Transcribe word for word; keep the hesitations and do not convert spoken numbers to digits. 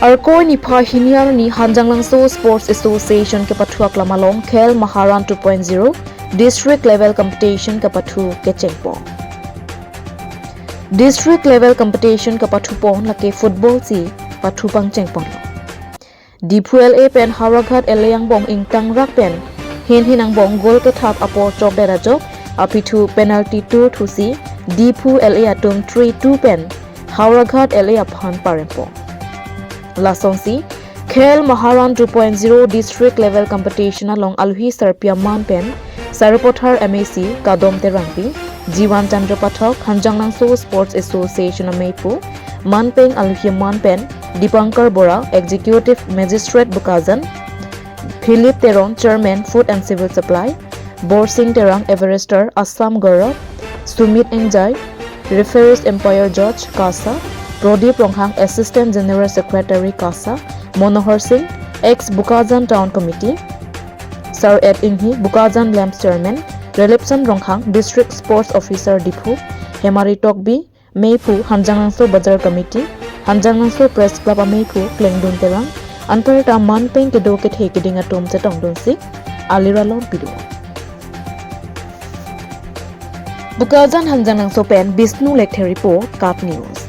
Arkoi niphai hini arni Hanjanglangso Sports Association kepathu aklam along Khel Maharan two point zero District Level Competition kepathu kechengpon. District Level Competition kepathupon lake football si pathu pangchengponlo. Diphu L A pen Howraghat L A angbong ingtangrak pen hin hin angbong goal kethap apor chokdet ajok aphi thu penalty turthusi Diphu L A atum three two pen Howraghat L A aphan parempon. Lasonsi Khel Maharan two point zero District Level Competition along alohi sarpi aman pen Sarupathar M A C Kadom Terangpi, Jiwan Chandra Pathak, Hanjanglangso Sports Association ameiphu, manpeng alohi aman pen Dipankar Bora, Executive Magistrate Bokajan, Philip Teron, Chairman Food and Civil Supply, Borsing Terang, Average Star, Assam Gaurav, Sumit Engjai, Referees Umpire Judge, KASA, Prodip Ronghang, Assistant General Secretary, KASA, Monohar Singh, ex Bokajan Town Committee, Sar Ed Inghi, Bokajan Lamps Chairman, Relipson Ronghang, District Sports Officer Diphu, Hemari Tokbi, meiphu Hanjanglangso Bazar Committee, Hanjanglangso Press Club ameiphu Klengdun Terang, anparta manpeng kedo kethe keding atum chetongdunsi alir along pidun. Bokajan Hanjanglangso pen Bishnu Lekthe report, KAT News.